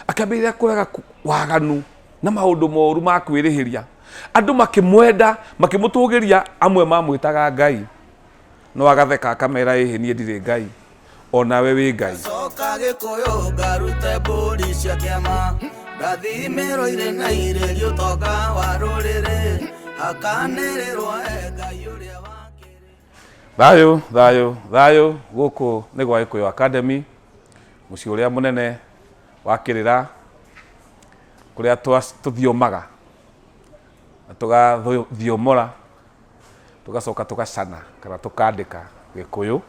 Akĩambĩrĩria kũrega waganu na maũndũ moru ma kwĩrĩhĩria. Andũ makĩmwenda, makĩmũtũgĩria, amwe mamwĩtaga Ngai. No agatheka akamera, ĩhĩ niĩ ndirĩ Ngai, o nawe wĩ Ngai. Coka Gĩkũyũ ngarute mbũri cia kĩama, ndathimĩrwo irĩ na irĩri ũtonga wa rũrĩrĩ, hakanĩrĩrwo e Ngai ũrĩa wakĩrĩ. Thayũ, thayũ, thayũ, gũkũ nĩ gwa Gĩkũyũ Academy, mũciĩ ũrĩa mũnene wa kĩrĩra, kũrĩa tũthiomaga na tũgathiomora, tũgacoka tũgacana kana tũkandĩka Gĩkũyũ.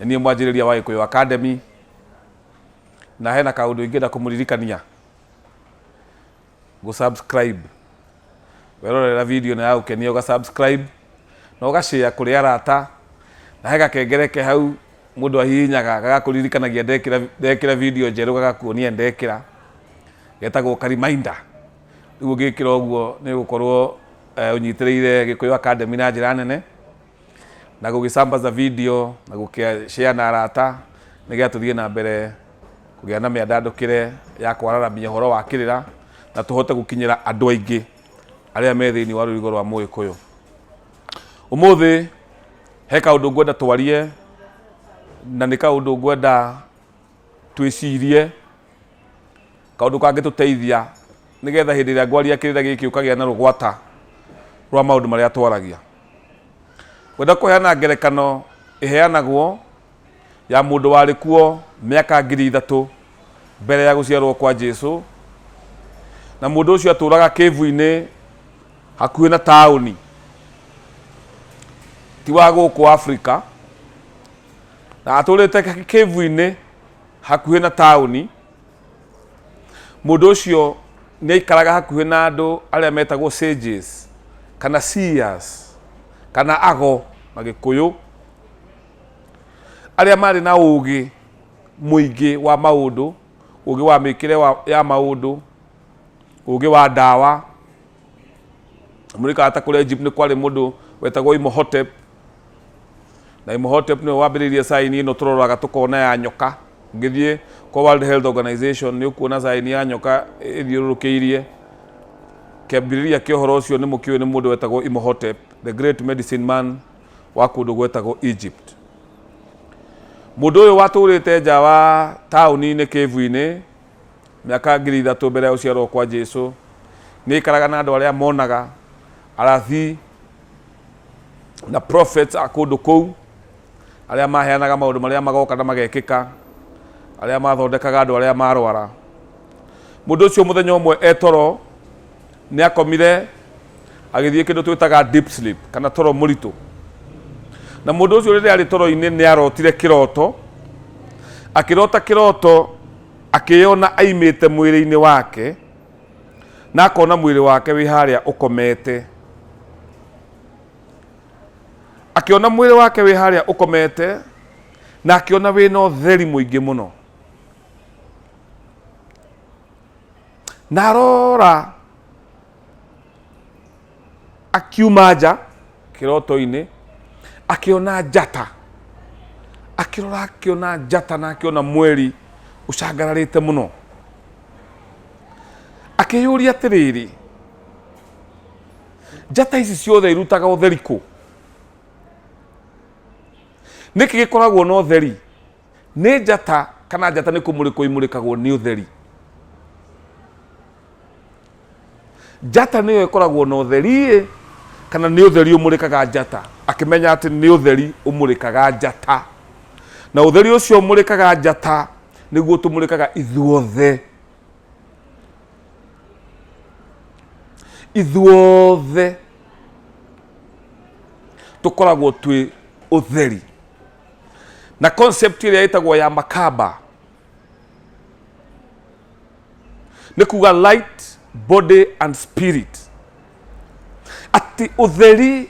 Nĩ niĩ mwanjĩrĩria wa Gĩkũyũ Academy, na hena kaũndũ ingĩenda kũmũririkania, gũ subscribe. Werorera video na yagũkenia ũga subscribe na ũga share kũrĩ arata, na he gakengere ke hau mũndũ ahihinyaga gagakũririkanagia ndekĩra ndekĩra video njerũ gagakuonia ndekĩra, getagwo ka reminder. Rĩu ũngĩkĩra ũguo nĩ ũgũkorwo ũnyitĩrĩire Gĩkũyũ Academy na njĩra nene, na gũgĩsambaza video na gũkĩ share na arata nĩgetha tũthiĩ na mbere kũgĩa na mĩandandũkĩre ya kwararamia ũhoro wa kĩrĩra na tũhote gũkinyĩra andũ aingĩ arĩa me thĩinĩ wa rũrigo rwa Mũgĩkũyũ. Ũmũthĩ he kaũndũ ngwenda twarie na nĩ kaũndũ ngwenda twĩcirie, kaũndũ kangĩtũteithia nĩgetha hĩndĩ ĩrĩa ngwaria kĩrĩra gĩkĩ ũkagĩa na rũgwata rwa maũndũ marĩa twaragia. Ngwenda kũheana ngerekano ĩheanagwo ya mũndũ warĩ kuo mĩaka 3000 mbere ya gũciarwo kwa Jesu, na mũndũ ũcio atũraga kĩvu-inĩ hakuhĩ na taũni, ti wa gũkũ Afrika, na atũrĩte kĩvu-inĩ hakuhĩ na taũni. Mũndũ ũcio nĩ aikaraga hakuhĩ na andũ arĩa metagwo sages kana seers kana ago na Gĩkũyũ, arĩa marĩ na ũgĩ mũingĩ wa maũndũ, ũgĩ wa mĩkĩre ya maũndũ, ũgĩ wa ndawa. Mũrikaga ta kũrĩa Egypt nĩ kwarĩ mũndũ wetagwo Imhotep, na Imhotep nĩwe wambĩrĩirie sign ĩno tũroraga tũkona ya nyoka. Ũngĩthiĩ kwa World Health Organization nĩ ũkuona sign ya nyoka ĩthiũrũrũkĩirie. Kĩambĩrĩria kĩa ũhoro ũcio nĩ mũkĩũĩ nĩ mũndũ wetagwo Imhotep, the great medicine man wa kũndũ gwetagwo Egypt. Mũndũ ũyũ watũrĩte nja wa taũni-inĩ kĩvu-inĩ mĩaka 3000 mbere ya gũciarwo kwa Jesu, nĩ aikaraga na andũ arĩa monaga arathi na prophets a kũndũ kũu, arĩa maheanaga maũndũ marĩa magoka na magekĩka, arĩa mathondekaga andũ arĩa marwara. Mũndũ ũcio mũthenya ũmwe etoro nĩ akomire agĩthiĩ kĩndũ twĩtaga deep sleep kana toro mũritũ. Na mũndũ ũcio rĩrĩa arĩ toro-inĩ nĩ arotire kĩroto, akĩrota kĩroto akĩyona aimĩte mwĩrĩ-inĩ wake na akona mwĩrĩ wake wĩ harĩa ũkomete. Akĩona mwĩrĩ wake wĩ harĩa ũkomete na akĩona wĩna ũtheri mũingĩ mũno. Na arora akiuma nja kĩroto-inĩ akĩona njata, akĩrora akĩona njata na akĩona mweri ũcangararĩte mũno. Akĩyũria atĩrĩrĩ, njata ici ciothe irutaga ũtheri kũ? Nĩkĩ gĩkoragwo na ũtheri? Nĩ njata kana njata nĩ kũmũrĩkwo imũrĩkagwo nĩ ũtheri? Njata nĩyo ĩkoragwo na ũtheri kana nĩ ũtheri ũmũrĩkaga njata? Akĩmenya atĩ nĩ ũtheri ũmũrĩkaga njata, na ũtheri ũcio ũmũrĩkaga njata nĩguo tũmũrĩkaga ithuothe. Ithuothe tũkoragwo twĩ ũtheri. Na concept ĩrĩa ĩtagwo ya Makaba nĩ kuga light, body and spirit, atĩ ũtheri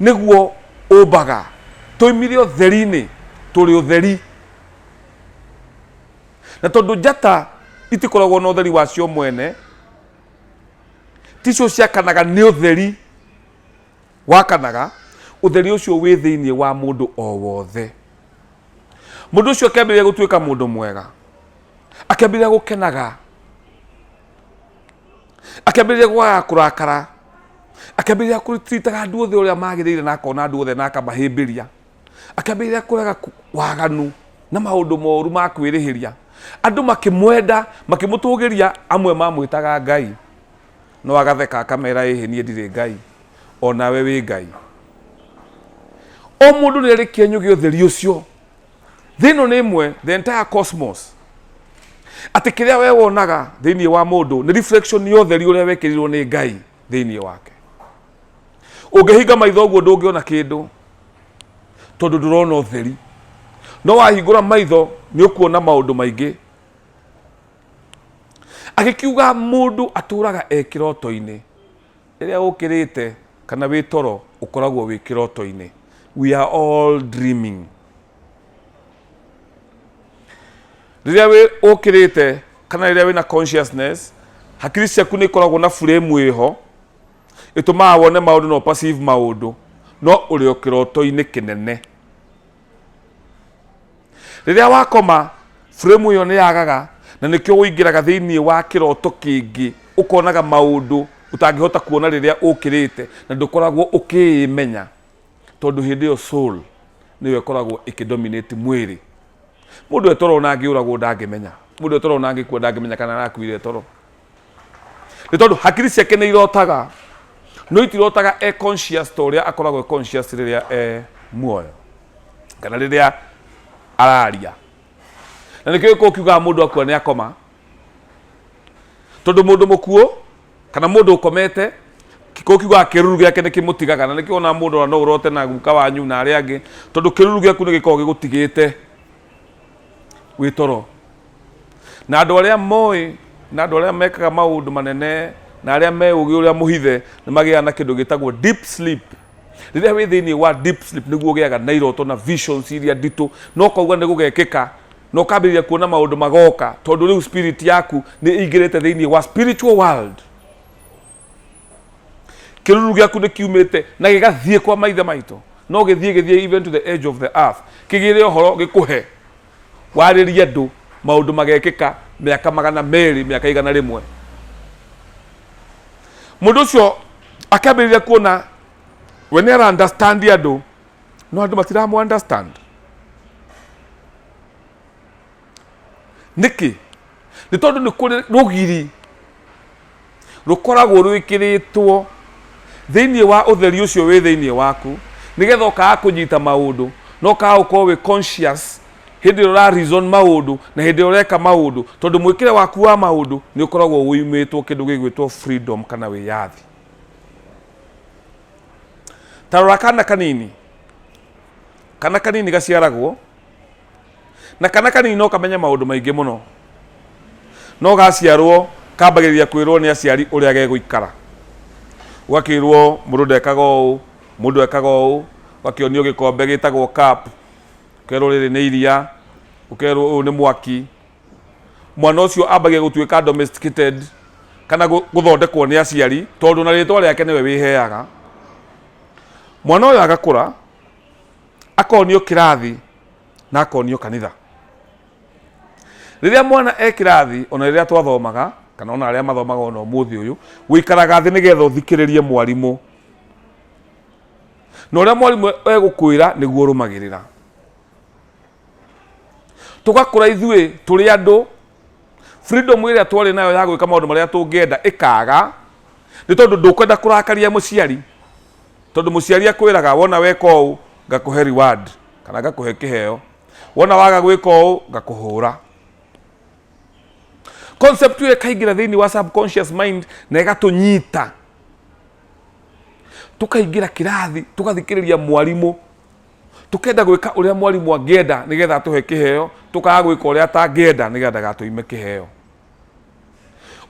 nĩguo ũmbaga. Tũimire ũtheri-inĩ, tũrĩ ũtheri. Na tondũ njata itikoragwo na ũtheri wacio mwene, ticio ciakanaga, nĩ ũtheri wakanaga. Ũtheri ũcio wĩ thĩinĩ wa mũndũ o wothe. Mũndũ ũcio akĩambĩrĩria gũtuĩka mũndũ mwega, akĩambĩrĩria gũkenaga, akĩambĩrĩria kwaga kũrakara, akĩambĩrĩria kũritaga andũ othe ũrĩa magĩrĩire na akona andũ othe na akamahĩmbĩria, akĩambĩrĩria kũrega waganu na maũndũ moru ma kwĩrĩhĩria. Andũ makĩmwenda, makĩmũtũgĩria, amwe mamwĩtaga Ngai, no agatheka akamera, ĩhĩ niĩ ndirĩ Ngai, onawe wĩ Ngai. O mũndũ nĩ arĩ kĩenyũ gĩa ũtheri ũcio. Thĩ ĩno nĩ ĩmwe, the entire cosmos. Atĩ kĩrĩa we wonaga thĩinĩ wa mũndũ nĩ reflection ya ũtheri ũrĩa wekĩrirwo nĩ Ngai thĩinĩ wake. Ũngĩhinga maitho ũguo ndũngĩona kĩndũ tondũ ndũrona ũtheri. No wahingũra maitho nĩ ũkuona maũndũ maingĩ. Agĩkiuga mũndũ atũraga e kĩroto-inĩ. Rĩrĩa ũkĩrĩte kana wĩ toro ũkoragwo wĩ kĩroto-inĩ. We are all dreaming. Rĩrĩa wĩ ũkĩrĩte kana rĩrĩa wĩna consciousness, hakiri ciaku nĩ ikoragwo na frame ĩho ĩtũmaga wone maũndũ na perceive maũndũ, no ũrĩ o kĩroto-inĩ kĩnene. Rĩrĩa wakoma frame ĩyo nĩ yagaga na nĩkĩo ũingĩraga thĩinĩ wa kĩroto kĩngĩ, ũkonaga maũndũ ũtangĩhota kuona rĩrĩa ũkĩrĩte na ndũkoragwo ũkĩĩmenya, tondũ hĩndĩ ĩyo soul nĩyo ĩkoragwo ĩkĩdominate mwĩrĩ. Mũndũ e toro ona angĩũragwo ndangĩmenya, mũndũ e toro ona angĩkua ndangĩmenya kana arakuire e toro, nĩ tondũ hakiri ciake nĩ irotaga, no itirotaga e conscious ta ũrĩa akoragwo e conscious rĩrĩa e muoyo kana rĩrĩa araria. Na nĩkĩo gĩkoragwo kiugaga mũndũ akua nĩ akoma, tondũ mũndũ mũkuũ kana mũndũ ũkomete gĩkoragwo kiugaga kĩruru gĩake nĩ kĩmũtigaga. Na nĩkĩo wonaga mũndũ ona no ũrote na guka wanyu na arĩa angĩ, tondũ kĩruru gĩaku nĩ gĩkoragwo gĩgũtigĩte wĩ toro. Na andũ arĩa moĩ na andũ arĩa mekaga maũndũ manene na arĩa me ũgĩ ũrĩa mũhithe nĩ magĩaga na kĩndũ gĩtagwo deep sleep. Rĩrĩa wĩ thĩinĩ wa deep sleep nĩguo ũgĩaga na iroto na visions iria nditũ, na ũkauga nĩ gũgekĩka, na ũkambĩrĩria kuona maũndũ magoka, tondũ rĩu spirit yaku nĩ ĩingĩrĩte thĩinĩ wa spiritual world. Kĩruru gĩaku nĩ kiumĩte na gĩgathiĩ kwa maithe maitũ, no gĩthiĩ gĩthiĩ even to the edge of the earth, kĩgĩre ũhoro gĩkũhe warĩrie andũ maũndũ magekĩka mĩaka 200, mĩaka 100. Mũndũ ũcio akĩambĩrĩria kuona we nĩ ara understand andũ, no andũ matiramu understand. Nĩkĩ? Nĩ tondũ nĩ kũrĩ rũgiri rũkoragwo rwĩkĩrĩtwo thĩinĩ wa ũtheri ũcio wĩ thĩinĩ waku, nĩgetha ũkaga kũnyita maũndũ na ũkaga gũkorwo wĩ conscious hĩndĩ ĩrĩa ũra reason maũndũ na hĩndĩ ĩrĩa ũreka maũndũ, tondũ mwĩkĩre waku wa maũndũ nĩ ũkoragwo ũimĩtwo kĩndũ gĩgwĩtwo freedom kana wĩyathi. Ta rora kana kanini, kana kanini gaciaragwo na kana kanini no kamenye maũndũ maingĩ mũno, no gaciarwo kambagĩrĩria kwĩrwo nĩ aciari ũrĩa gegũikara. Ũgakĩrwo mũndũ ndekaga ũũ, mũndũ ekaga ũũ, ũgakĩonio gĩkombe gĩtagwo cup, ũkerwo rĩrĩ nĩ iria, ũkerwo ũyũ nĩ mwaki. Mwana ũcio ambagia gũtuĩka domesticated kana gũthondekwo nĩ aciari, tondũ na rĩtwa rĩake nĩwe wĩheaga. Mwana ũyũ agakũra akonio kĩrathi na akonio kanitha. Rĩrĩa mwana e kĩrathi, ona rĩrĩa twathomaga kana ona arĩa mathomaga ona ũmũthĩ ũyũ, ũikaraga thĩ nĩgetha ũthikĩrĩrie mwarimũ, na ũrĩa mwarimũ egũkwĩra nĩguo ũrũmagĩrĩra. Tũgakũra ithuĩ tũrĩ andũ, freedom ĩrĩa twarĩ nayo ya gwĩka maũndũ marĩa tũngĩenda ĩkaga, nĩ tondũ ndũkwenda kũrakaria mũciari, tondũ mũciari akwĩraga wona weka ũũ ngakũhe reward kana ngakũhe kĩheo, wona waga gwĩka ũũ ngakũhũra. Concept ĩyo ĩkaingĩra thĩinĩ wa subconscious mind na ĩgatũnyita, tũkaingĩra kĩrathi tũgathikĩrĩria mwarimũ, tũkenda gwĩka ũrĩa mwarimũ angĩenda nĩgetha atũhe kĩheo, tũkaga gwĩka ũrĩa atangĩenda nĩgetha ndagatũime kĩheo.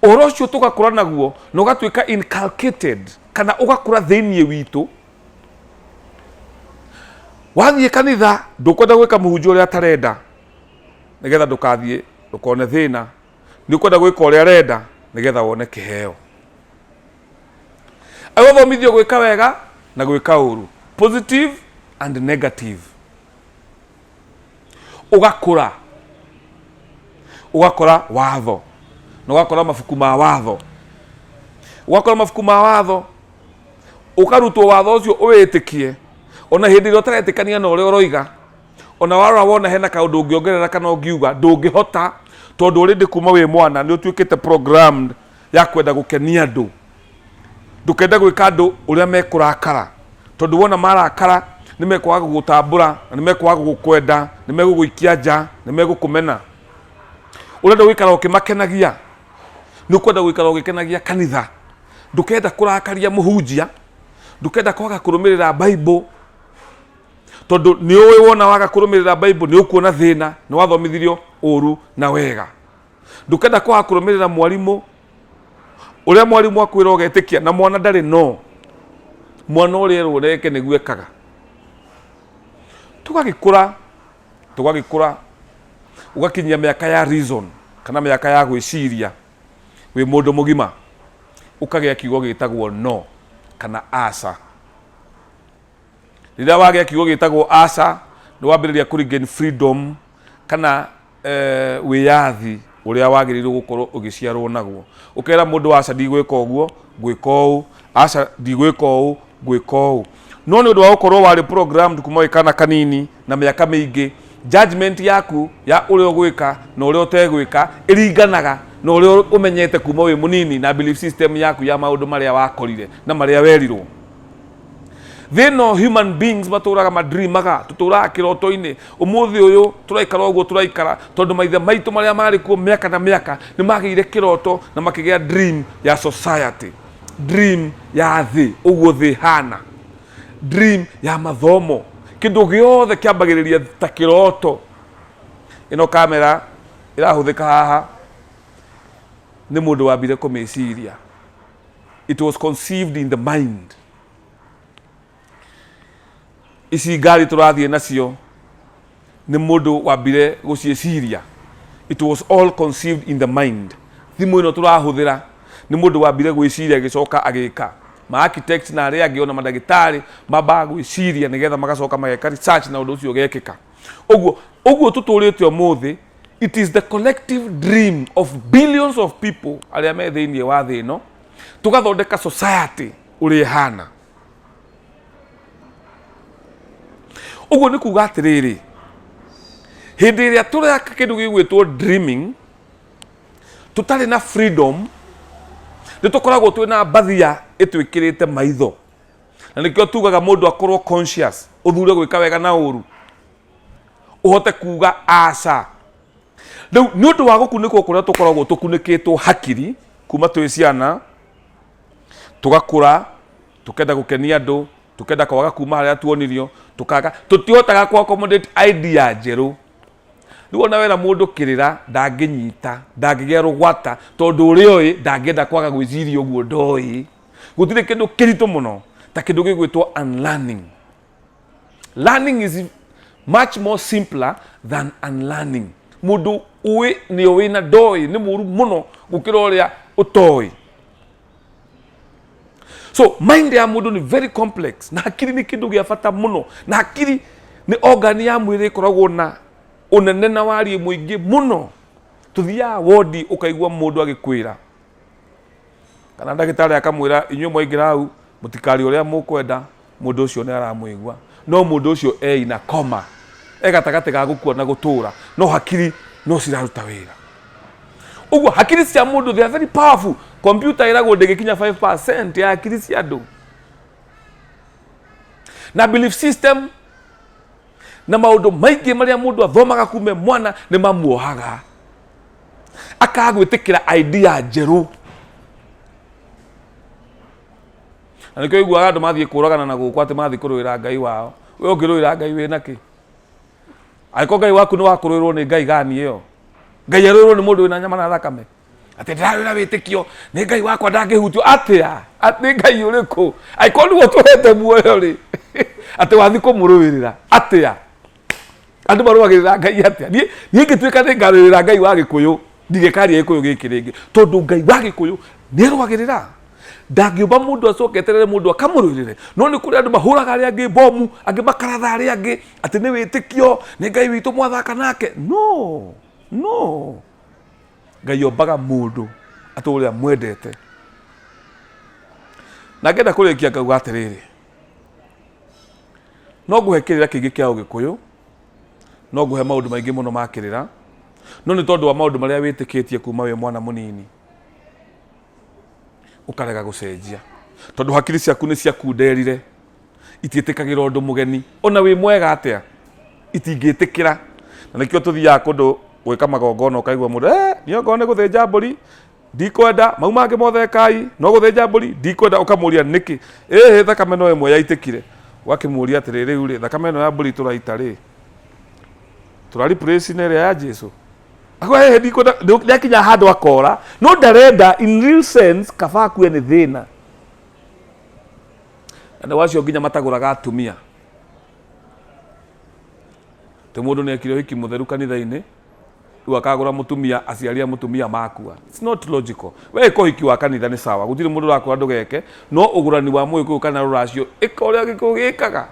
Ũhoro ũcio tũgakũra naguo na ũgatuĩka inculcated kana ũgakũra thĩinĩ witũ. Wathiĩ kanitha ndũkwenda gwĩka mũhunjia ũrĩa atarenda nĩgetha ndũkathiĩ ndũkone thĩna, nĩ ũkwenda gwĩka ũrĩa arenda nĩgetha wone kĩheo. Agũthomithio gwĩka wega na gwĩka ũru, positive and negative. Ũgakũra, ũgakora watho na ũgakora mabuku ma watho, ũgakora mabuku ma watho, ũkarutwo watho ũcio ũwĩtĩkie ona hĩndĩ ĩrĩa ũtaretĩkania na ũrĩa ũroiga. Ona warora wona hena kaũndũ ũngĩongerera kana ũngiuga, ndũngĩhota, tondũ already kuma wĩ mwana nĩ ũtuĩkĩte programmed ya kwenda gũkenia andũ. Ndũkende gwĩka andũ ũrĩa mekũrakara, tondũ wona marakara nĩ mekwaga gũgũtambũra, na nĩ mekwaga gũgũkwenda, nĩ megũgũikia nja, nĩ megũkũmena. Ũrenda gũikara ũkĩmakenagia, nĩ ũkwenda gũikara ũgĩkenagia kanitha. Ndũkenda kũrakaria mũhunjia, ndũkenda kwaga kũrũmĩrĩra Bible, tondũ nĩ ũĩ wona waga kũrũmĩrĩra Bible nĩ ũkuona thĩna, nĩ wathomithirio ũru na wega. Ndũkenda kwaga kũrũmĩrĩra mwarimũ, ũrĩa mwarimũ akwĩra ũgetĩkia, na mwana ndarĩ no mwana ũrĩa erwo reke nĩguo ekaga. Tũgagĩkũra, tũgagĩkũra, ũgakinyia mĩaka ya reason kana mĩaka ya gwĩciria wĩ mũndũ mũgima, ũkagĩa kiugo gĩtagwo no kana aca. Rĩrĩa wagĩa kiugo gĩtagwo aca, nĩ wambĩrĩria kũ regain freedom kana wĩyathi ũrĩa wagĩrĩirwo gũkorwo ũgĩciarwo naguo. Ũkera mũndũ aca ndigwĩka ũguo, ngwĩka ũũ, aca ndigwĩka ũũ, ngwĩka ũũ. No nĩ ũndũ wa gũkorwo warĩ programmed kuma wĩ kana kanini na mĩaka mĩingĩ, judgment yaku ya ũrĩa ũgwĩka na ũrĩa ũtegwĩka ĩringanaga na ũrĩa ũmenyete kuma wĩ mũnini na belief system yaku ya maũndũ marĩa wakorire na marĩa werirwo. Thĩ ĩno human beings matũraga madreamaga, tũtũraga kĩroto-inĩ. Ũmũthĩ ũyũ tũraikara ũguo tũraikara tondũ maithe maitũ marĩa marĩ kuo mĩaka na mĩaka nĩ magĩire kĩroto na makĩgĩa dream ya society, dream ya thĩ, ũguo thĩ ĩhana, dream ya mathomo. Kĩndũ gĩothe kĩambagĩrĩria ta kĩroto. Ĩno kamera ĩrahũthĩka haha nĩ mũndũ wambire kũmĩciria. It was conceived in the mind. Ici ngari tũrathiĩ nacio nĩ mũndũ wambire gũciĩciria. It was all conceived in the mind. Thimũ ĩno tũrahũthĩra nĩ mũndũ wambire gwĩciria agĩcoka agĩka. Ma architects na arĩa angĩ ona mandagĩtarĩ mambaga gwĩciria nĩgetha magacoka mageka research na ũndũ ũcio ũgekĩka. Ũguo ũguo tũtũrĩte ũmũthĩ, it is the collective dream of billions of people arĩa me thĩinĩ wa thĩ ĩno, tũgathondeka society ũrĩa ĩhana. Ũguo nĩ kuga atĩrĩrĩ, hĩndĩ ĩrĩa tũreka kĩndũ gĩgwĩtwo dreaming, tũtarĩ na freedom, nĩ tũkoragwo twĩna mbathia ĩtwĩkĩrĩte maitho. Na nĩkĩo tugaga mũndũ akorwo conscious, ũthure gwĩka wega na ũru, ũhote kuga aca. Rĩu nĩ ũndũ wa gũkunĩkwo kũrĩa tũkoragwo tũkunĩkĩtwo hakiri kuma twĩ ciana, tũgakũra, tũkenda gũkenia andũ, tũkenda kwaga kuma harĩa tuonirio, tũkaga, tũtihotaga kũ accommodate idea njerũ. Rĩu ona wera mũndũ kĩrĩra ndangĩnyita, ndangĩgĩa rũgwata, tondũ ũrĩa oĩ ndangĩenda kwaga gwĩciria ũguo ndoĩ. Gũtirĩ kĩndũ kĩritũ mũno ta kĩndũ gĩgwĩtwo unlearning. Learning is much more simpler than unlearning. Mũndũ ũĩ nĩ ũĩ na ndoĩ nĩ mũru mũno gũkĩra ũrĩa ũtoĩ. So mind ya mũndũ nĩ very complex, na hakiri nĩ kĩndũ gĩa bata mũno, na hakiri nĩ organ ya mwĩrĩ ĩkoragwo na ũnene na wariĩ mũingĩ mũno. Tũthiaga wodi ũkaigua mũndũ agĩkwĩra, kana ndagĩtarĩ akamwĩra, inyuĩ mwaingĩra hau mũtikarie ũrĩa mũkwenda, mũndũ ũcio nĩ aramũigua. No mũndũ ũcio e in a coma, e gatagatĩ ga gũkua na gũtũra, no hakiri no ciraruta wĩra. Ũguo hakiri cia mũndũ, they are very powerful. Computer ĩragwo ndĩngĩkinya 5% ya hakiri cia andũ. Na belief system na maũndũ maingĩ marĩa mũndũ athomaga kuma e mwana nĩ mamuohaga, akaga gwĩtĩkĩra idea njerũ. Na nĩkĩo ũiguaga andũ mathiĩ kũragana na gũkũ atĩ mathiĩ kũrũĩra Ngai wao. We ũngĩrũĩra Ngai wĩna kĩ? Angĩkorwo Ngai waku nĩ wa kũrũĩrwo nĩ Ngai gani ĩyo? Ngai arũĩrwo nĩ mũndũ wĩna nyama na thakame? Atĩ ndĩrarũĩra wĩtĩkio nĩ Ngai wakwa ndangĩhutio atĩa? Nĩ Ngai ũrĩkũ? Angĩkorwo nĩwe ũtũhete muoyo rĩ, atĩ wathiĩ kũmũrũĩrĩra atĩa? Andũ marũagĩrĩra Ngai atĩa? Niĩ ingĩtuĩka nĩ ngarũĩrĩra Ngai wa Gĩkũyũ, ndigĩkaria Gĩkũyũ gĩkĩ rĩngĩ, tondũ Ngai wa Gĩkũyũ nĩ arũagĩrĩra. Ndangĩũmba mũndũ acoke eterere mũndũ akamũrũĩrĩre. No nĩ kũrĩ andũ mahũraga arĩa angĩ bomu, angĩ makaratha arĩa angĩ atĩ nĩ wĩtĩkio, nĩ Ngai witũ mwathaka nake. No, no. Ngai ombaga mũndũ atũũre amwendete. Na ngenda kũrĩkia ngauga atĩrĩrĩ, no ngũhe kĩrĩra kĩingĩ kĩa Ũgĩkũyũ, no ngũhe maũndũ maingĩ mũno ma kĩrĩra, no nĩ tondũ wa maũndũ marĩa wĩtĩkĩtie kuma wĩ mwana mũnini, ũkarega gũcenjia. Tondũ hakiri ciaku nĩ ciakunderire, itiĩtĩkagĩra ũndũ mũgeni, ona wĩ mwega atĩa, itingĩtĩkĩra. Na nĩkĩo tũthiaga kũndũ gwĩka magongona ũkaigua mũndũ, eh, niĩ okorwo nĩ gũthĩnja mbũri, ndikwenda, mau mangĩ mothe ĩkai, no gũthĩnja mbũri, ndikwenda. Ũkamũria nĩkĩ? Ĩhĩ thakame no ĩmwe yaitĩkire. Ũgakĩmũria atĩrĩ, rĩu rĩ, thakame ĩno ya mbũri tũraita rĩ, tũra replace na ĩrĩa ya Jesu? Akauga ĩhĩ ndikwenda, nĩakinya handũ akora, no ndarenda in real sense, kaba akue nĩ thĩna. Na nĩ wacio nginya matagũraga atumia. Atĩ mũndũ nĩ ekire ũhiki mũtheru kanitha-inĩ, rĩu akagũra mũtumia, aciari a mũtumia makua. It's not logical. We ĩka ũhiki wa kanitha nĩ sawa, gũtirĩ mũndũ ũrakwĩra ndũgeke, no ũgũrani wa mũgĩkũyũ kana rũracio, ĩka ũrĩa gĩkũyũ gĩkaga.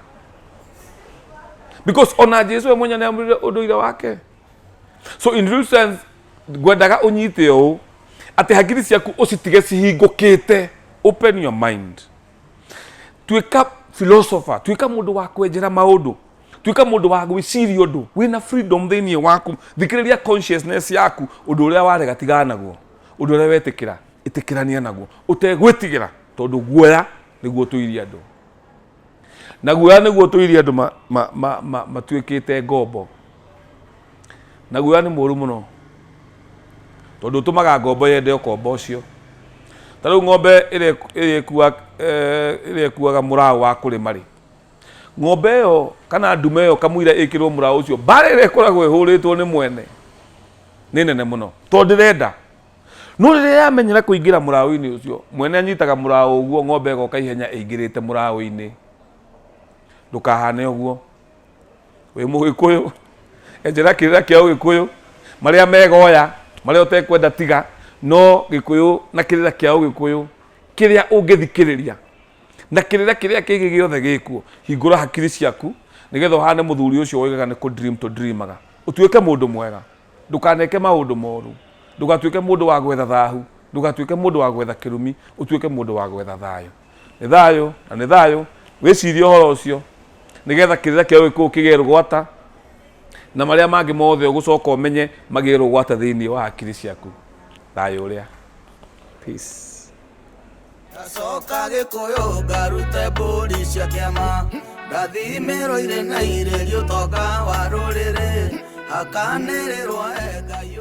Because ona Jesu we mwenyewe nĩamũrire ũndũire wake. So in real sense, ngwendaga ũnyite ũũ, atĩ hakiri ciaku ũcitige cihingũkĩte. Open your mind. Tuĩka philosopher, tuĩka mũndũ wa kwenjera maũndũ, tuĩka mũndũ wa gwĩciria ũndũ wĩna freedom thĩinĩ waku. Thikĩrĩria consciousness yaku, ũndũ ũrĩa warega tigana naguo, ũndũ ũrĩa wetĩkĩra ĩtĩkĩrania naguo ũtegwĩtigĩra, tondũ guoya nĩguo ũtũirie andũ, na guoya nĩguo ũtũirie andũ matuĩkĩte ngombo. Na guoya nĩ mũru mũno, tondũ ũtũmaga ngombo yende ũkombo ũcio. Ta rĩu ng'ombe ĩrĩa ĩrĩa ĩkuaga mũraũ wa kũrĩma rĩ, ng'ombe ĩyo kana ndume ĩyo kamũira ĩkĩrwo mũraũ ũcio, mbara ĩrĩa ĩkoragwo ĩhũrĩtwo nĩ mwene nĩ nene mũno, tondũ ndĩrenda. No rĩrĩa yamenyera kũingĩra mũraũ-inĩ ũcio, mwene anyitaga mũraũ ũguo, ng'ombe ĩgoka ihenya ĩingĩrĩte mũraũ-inĩ. Ndũkahane ũguo. Wĩ mũgĩkũyũ, enjera kĩrĩra kĩa ũgĩkũyũ, marĩa megoya, marĩa ũtekwenda tiga, no gĩkũyũ na kĩrĩra kĩa ũgĩkũyũ, kĩrĩa ũngĩthikĩrĩria, na kĩrĩra kĩrĩa kĩngĩ gĩothe gĩkuo, hingũra hakiri ciaku, nĩgetha ũhane mũthuri ũcio woigaga nĩ kũ dream tũ dreamaga. Ũtuĩke mũndũ mwega. Ndũkaneke maũndũ moru. Ndũgatuĩke mũndũ wa gwetha thahu. Ndũgatuĩke mũndũ wa gwetha kĩrumi. Ũtuĩke mũndũ wa gwetha thayũ. Nĩ thayũ na nĩ thayũ. Wĩcirie ũhoro ũcio nĩgetha kĩrĩra kĩa Ũgĩkũyũ kĩgĩe rũgwata na marĩa mangĩ mothe ũgũcoka ũmenye magĩe rũgwata thĩinĩ wa hakiri ciaku. Thayũ ũrĩa. Peace. Ndacoka Gĩkũyũ ngarute mbũri cia kĩama, ndathimĩrwo irĩ na irĩrio ũtonga wa rũrĩrĩ, hakanĩrĩrwo e Ngai.